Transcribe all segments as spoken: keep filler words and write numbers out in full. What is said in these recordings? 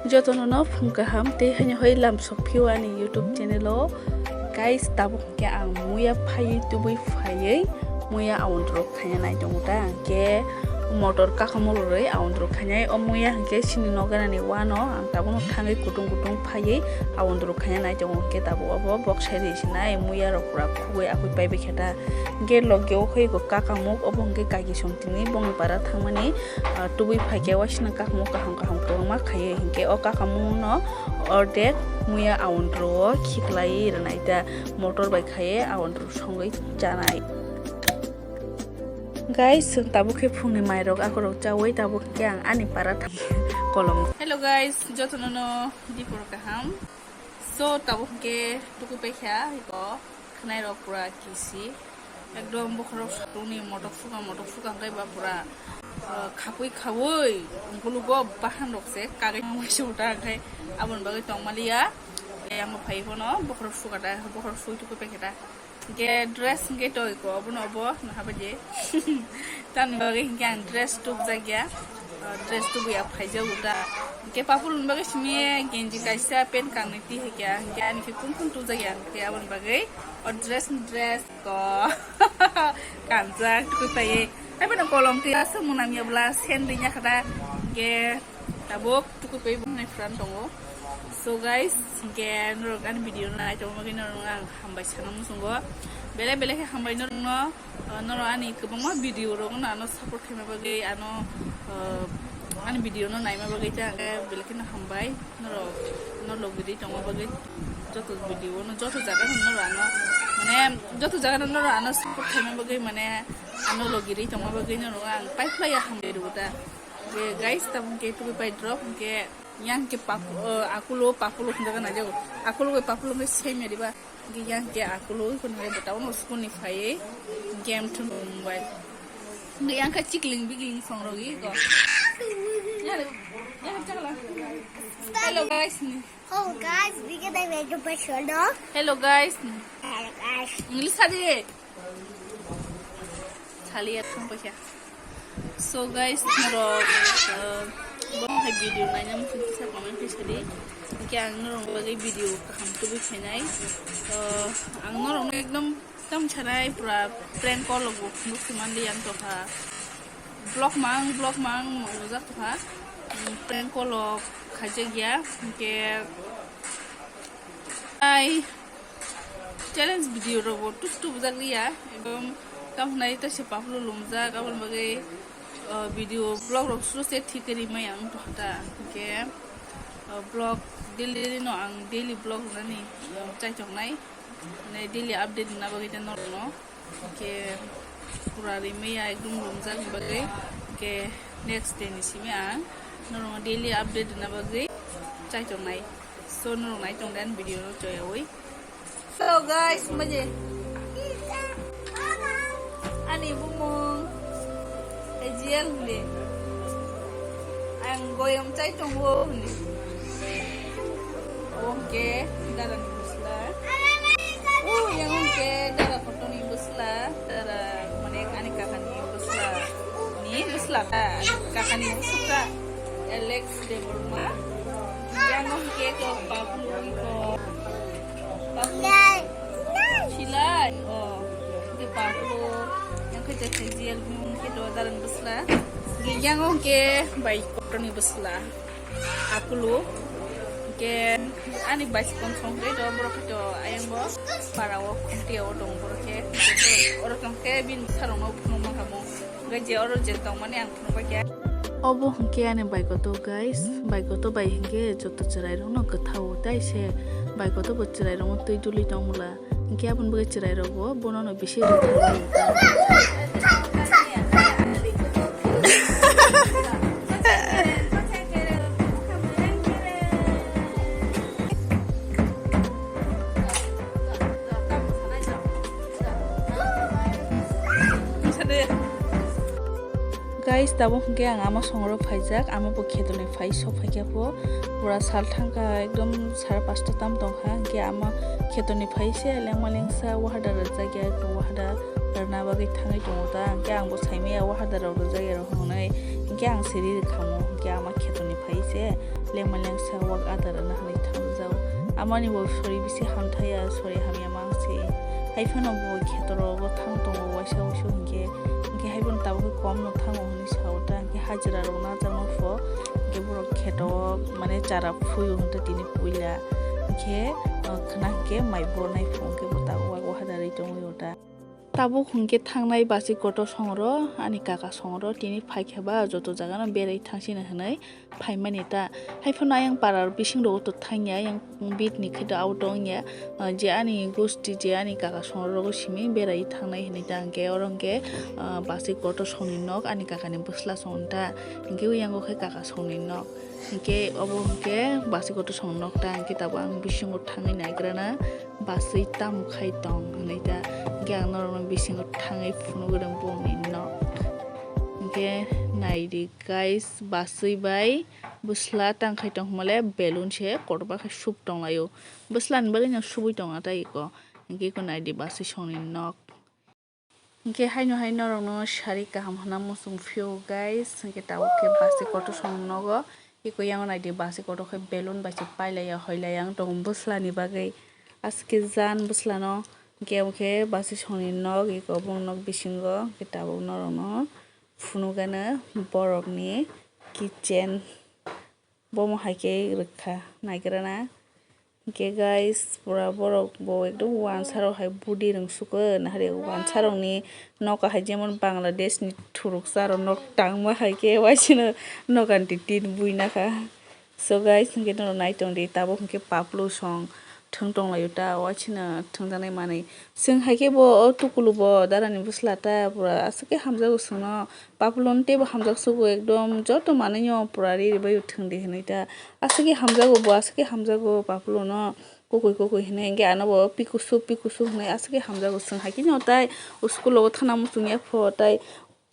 Jotono no phung kaham tei haino hai lam sok phio ani YouTube channel o. Guys, tabuk hwnkhe ang muya phaiwi tubui phaiwi muya aundro khaina nai tongo ta, hwnkhe motor kakamung rwrwi aundro khainai. O muya hwnkhe chini nok ganani uano ang tabukno thangwi kutung kutung phaiwi aundro khaina nai tongo, hwnkhe tabuk obo bok sai rwi sinai muya rok pura khugwi akhwi paibai khe ta. Hwnkhe logi o khe kakamung obo hwnkhe kaki song tini bongni para thangmani. Ah, tubui phaikhe waisino kahamung kaham kaham kwbangma khaiwi, hinkhe o kahamungno ordek muya aundro o khiklaiwi rwnai ta, motor bai khaiwi aundro songwi chanai. Guys, chwng tabuk khe phungni mairok akorok chaui tabuk khe ang ani para thang kolom. Hello guys, jotono no dipor kaham. So, tabuk hwnkhe tukui paikha, iko khwnairok pura kisi. Ekdom bokhorok satuni motok suka, motok suka hwnkhe ba pura, ah, khapui khaui, bulugo bahan rok se kagwi mangwi se uta hwnkhe aboni bagwi tongmaliya. Yango phai bono bokhorok suka da, bokhorok sui tukui paikha da. Hwnkhe dress hwnkhe to iko obono obo naha baje. Tamni bagwi hwnkhe ang dress tubjak ya. Ah, dress tubui ya phaijak uta. Hwnkhe papuluni bagwi simi genji kaisa pant kangni twi hwnkhe hwnkhe ani khe kun kun tubjak ya hwnkhe aboni bagwi o dress ni dress ko kanjak tukui paiwi. Hai bono kolom twi aswk mwnam ya bwla sen ringya kha da. Hwnkhe tabuk tukui pai bumnai phuran tongo. So guys, hwnkhe norok ani video no nai tongma bagwi norok ang hambai sana muchungo. Belai belai khe hambai norok no, uh, norok ani kwbangma video rok no ano support khaima bagwi ano, uh, ani video no naima bagwi ta hwnkhe belai kheno hambai norok no logi di tongma bagwi joto video no joto jaga no norok ano mane joto jaga no norok ano support khaima bagwi mane ano logi di tongma bagwi norok ang pai phlai ya hambai rw ta. Hwnkhe guys, tabuk hwnkhe tubui pai drop, hwnkhe yang hwnkhe papu-, uh, akulo, papulo hwnjago naijago. Akulo bai papulo hwnkhe same ya diba. Hwnkhe yang hwnkhe akulo, hwnkhe bo tabukno school ni phaiwi game thwng mobile. Hwnkhe yang khe chikling bikling songrogwi go. Hello guys ni. Oh guys, we get a regular show. Hello guys ni. Hello guys. English sadi. Saliya thang paikha. So guys, norok, uh, bo hai video naina muchung kisa comment khe sadi. Hwnkhe ang norok bagwi video kaham tubui khainai. Uh, ang norok no ekdom tam sanai pura prank call rok bo phunuk se manli ang tongkha. Vlog mang, vlog mang ujak tongkha. Prank call rok khaijak ya. Hwnkhe ai challenge video rok bo tus tubujak liya, ebong tamo hwnai ta se paplo lumjak, aboni bagwi, uh, video vlog rok suru se thik ri maya wng tongkha ta. Hwnkhe, uh, vlog daily daily no ang daily vlog rwnani, um, chaichoknai, mane daily update rwna bagwi ta norokno. Hwnkhe pura rimwi ya ekdom lumjak bagwi. Hwnkhe next day ni simi ang norokno daily update rwna bagwi chaichoknai. So norok nai tong den video no choyawi. Hello guys, maje. Ani bumung. Ejiel hwndi. Ang goyom chai tongo hwndi. Obo hwnkhe dara ni bwsla. O yang hwnkhe dara photo ni bwsla. Dara mane ani kaka ni bwsla. Ni bwsla ta. Kaka ni bwsla ta. Alex Debbarma. Yang hwnkhe ko Pablo ko. Pablo. Silai. Oh. Hwnkhe Pablo. Yang hwnkhe J K G L hwnkhe do dara ni bwsla. Yang hwnkhe bai kotor ni bwsla. Akulo. Hwnkhe ani baisikon songre do borok khe to ayang bo para o khumti o dong borok khe. Oro tong khe bini bwsarok no phunuk mankha mo. Hwnkhe je oro je tongmani ang phunukbai khe. Obo hwnkhe ani baikoto guys, baikoto bai hwnkhe joto chwrairokno kwthao tei se baikoto bo chwrairokno twi duli tongmwla. Hwnkhe aboni bagwi chwrairokbo bonono bisi rwkha. Guys, tabuk hwnkhe ang ama songro phaijak, ama bo khetoni phai sok phaikha pho, pura sal thangkha, ekdom sara pasta tam tongkha, hwnkhe ama khetoni phai se lengma lengsa wahada rwjakya, wahada rwna bagwi thangwi tongo ta, hwnkhe ang bo saimaya wahada rok rwjakya rok hwnwi, hwnkhe ang siri rwkha mo. Khe ama khetorni phai se lengma lengsa wak adar rwna hwnwi thangjao. Amani bo sori bisi hamthaya, sori hamya mang se. Hai phano bo khetorogo thang tongo waisa waisa hwnkhe, hwnkhe hai phano tabuk khe kom no thango hwnwi sao ta, hwnkhe hajira rok najakno pho, hwnkhe borok kheto mane chara phuio hwnkhe tini puila, hwnkhe, ah, khna hwnkhe mai bornai pho hwnkhe bo tabuk wak wahadarwi tongwi o ta. Tabuk hwnkhe thangnai basi kotor songro, ani kaka songro tini phaikha ba joto jagano berai thangsina hwnwi phaimani ta. Haiphano ayang para bising rogo to thangya, yang bit ni khe to auto wngya, ah, je ani gosti je ani kaka songro rogo simi berai thangnai hwnwi ta, hwnkhe oro hwnkhe, ah, basi kotor songni nok ani kakani bwsla song ta, hwnkhe yango khe kaka songni nok, hwnkhe obo hwnkhe basi kotor songni nok ta, hwnkhe tabuk ang bisingo thangwi naigrana. Baswi tamo khai tong hwnwi ta, hwnkhe ang norokno bisingo thangwi phunugwi rwng bongni nok. Hwnkhe naidi guys, baswi bai bwsla tang khai tong hwnmale balloon se kotorma khe sup tonglaio. Bwslani bagwino subwi tongna tai iko. Hwnkhe iko naidi baswi songni nok. Hwnkhe haino hai norokno sari kaham hwnna muchung phio guys, hwnkhe tabuk khe basi kotor song nogo, iko yango naidi basi kotor khe balloon bai se pailaiya hoilaiya wng tongo bwslani bagwi, aswk khe jan bwslano, hwnkhe omo khe basi songni nok, iko bongni nok bisingo, hwnkhe tabuk norokno phunukgano borokni kitchen. Bomo hai khe rwkha naigrana. Hwnkhe guys, pura borok bo ekdom wansa rok hai budi rwngsugo, nahari wansa rokni noka hai jemon Bangladesh ni thuruksa rok nok tangma hai khe waisino nokan ti tin buina kha. So guys, hwnkhe norok naitong di, tabuk hwnkhe paplu song thwng tonglaio ta, waisino thwngjaknai manwi. Chwng hai khe bo o tukulu bo darani bwsla ta, pura aswk khe hamjago chwngno. Papuloni teibo hamjak sugo ekdom, joto manwino pura riri bai thwng di hwnwi ta. Aswk khe hamjago bo, aswk khe hamjago Papulono, kokoi kokoi hwnwi. Hwnkhe ano bo pikusu pikusu hwnwi aswk khe hamjago. Chwng hai kheno tai school rogo thangna muchung ya pho, tai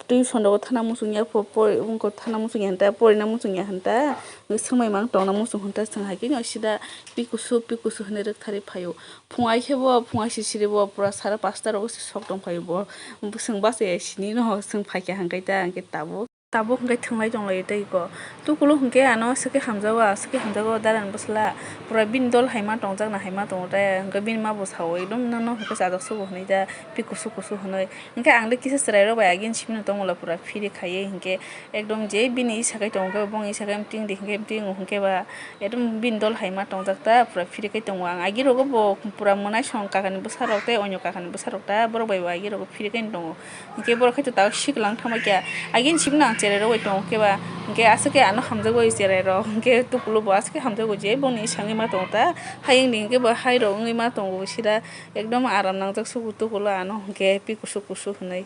tuition rogo thangna muchung ya pho, pori-, wngkha thangna muchung ya hwn ta, porina muchung ya hwn ta, swngmai mang tongna muchung hwn ta, chwng hai kheno sida pikusu pikusu hwnwi rwktharwi phaio. Phung ai khe bo, phung ai sisiri bo pura sara pasta rogo se sok tong phaio bo. Chwng bachai ya sini no, chwng phai kha hwnkhe ta, hwnkhe tabuk. Tabuk hwnkhe thwnglai tonglaio tei iko. Tukulu hwnkhe ano aswk khe hamjago, aswk khe hamjago darani bwsla. Pura bini dol hai ma tongjak na hai ma tongo tei, hwnkhe bini ma bo sao, ekdom nono hwnkhe chajak sugo hwnwi da, pi kusu kusu hwnwi. Hwnkhe ang le kisa chwrai rok bai agini simi no tongmolo pura phiri khaiwi hwnkhe ekdom je bini isa kai tongo khe bongni isa kai mting di hwnkhe mting o hwnkhe ba ekdom bini dol hai ma tongjak ta pura phiri kai tongo. Ang agi rogo bo pura mwnai song kakani bwsa rok tei onyo kakani bwsa rok ta borok bai bo agi rogo phiri kai tongo. Hwnkhe borok khe to tabuk siklang thangbai kha. Agini simi no ang cherai rok bai tongo khe ba. Hwnkhe aswk khe ano hamjak bai cherai rok. Hwnkhe tukulu bo aswk khe hamjago je bongni isa wngwi ma tongo ta. Hayung ni hwnkhe bo hai rok wngwi ma tongo sida. Ekdom aram nangjak sugo tukulu ano hwnkhe pi kusu kusu hwnwi.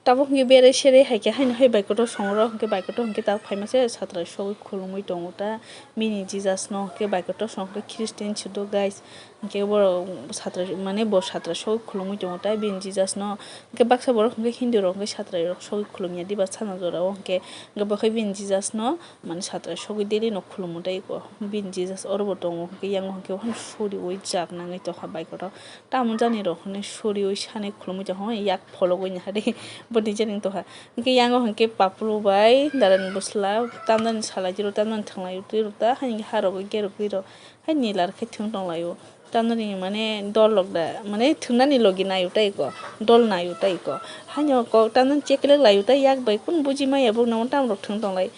Tabuk hwnkhe berai serai hai khe haino hai bai kotor song rok hwnkhe bai kotor hwnkhe tabuk phaima se satra sogwi khulumui tongo ta. Bini Jesus no hwnkhe bai kotor song hwnkhe Christian se do guys. Hwnkhe borok satra, mane bo satra sogwi khulumui tongo ta bini Jesus no. Hwnkhe baksa borok hwnkhe Hindu rok hwnkhe satra rok sogwi khulumya diba sana jora o hwnkhe, hwnkhe bo khe bini Jesus no mane satra sogwi daily no khulumo tei ko bini Jesus oro bo tongo hwnkhe yango hwnkhe suriui jak nangwi tongkha bai kotor. Tamo jani rok hwnwi suriui sanwi khulumui tongkha hwnwi yak phologwi nahari bo nijani tongkha. Hwnkhe yango hwnkhe papulu bai darani bwsla tamjani salai twi rw tamjani thwnglai twi rw ta haini ha rok gerok twi rw. Hai nila rok khe thwng tong lai o. Tamoni mane dol rok da, mane thwngnani logi nai o tai ko, dol nai o tai ko. Haino kok tamoni chekelek lai o tai yak bai kunu buji maya bo nang tamo rok thwng tong lai.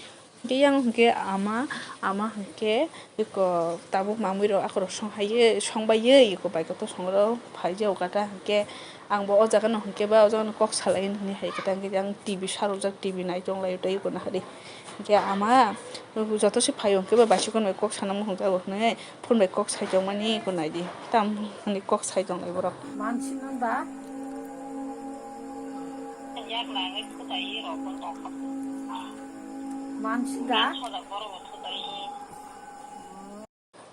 Hwnkhe yang hwnkhe ama, ama hwnkhe eko tabuk mamui rok akhorok song hai ye, song bai ye eko bai kotor song rok phai jak o kata hwnkhe ang bo o jaga no hwnkhe ba o jaga no kok salai hwnwi hai kata hwnkhe ang T V sarok jak, T V nai tong lai o tai eko nahari. Hwnkhe ama joto se phai o hwnkhe ba baisikon bai kok sana muchung jago hwnwi. Phone bai kok sai tongmani eko naidi, tam hwnwi kok sai tonglai borok. Mansi nang da? Mansi da?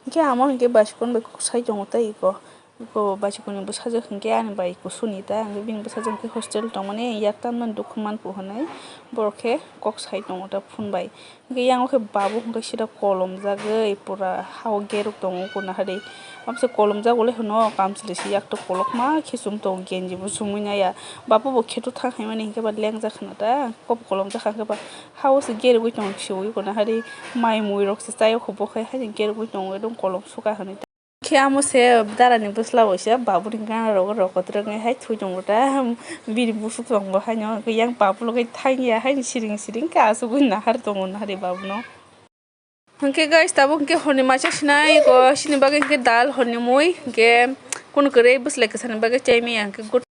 Hwnkhe amo hwnkhe baisikon bai kok sai tongo tei eko, eko baisikonni bwsajwk hwnkhe ani bai kusuni ta, hwnkhe bini bwsajwk hwnkhe hostel tongmani yak tamnani dukhu manphu hwnwi borok khe kok sai tongo ta phone bai. Hwnkhe yango khe babuk hwnkhe sida kolomjagwi pura ha-o geruk tongo, kunu hadi Amsa kolom jak wle hwno, kamchwlwi se yak tok kolokma khe chum tongo, genji bo chumui naiya. Babu bo kheto thang hai mani hinkhe ba lengjak khna ta, kop kolom jak kha hinkhe ba ha o se gergwi tongo, khiui kono hari mai mui rok se chai o kho bo khai haino gergwi tongo, ekdom kolom suka hinui ta. Khe amo se dara ni bwsla bo se babu ni gana rogo rokot rwngwi hai thwi tongo ta, bini busuk tongo haino yang babu loge thang ya haino siring siring khe asugwi nahar tongo nahar babu no. Hwnkhe guys, tabuk hwnkhe horni maisa sinai ko, sini bagwi hwnkhe dal horni mui, hwnkhe kunu kwrwi bwslai kwsani bagwi chai maya, hwnkhe gut-,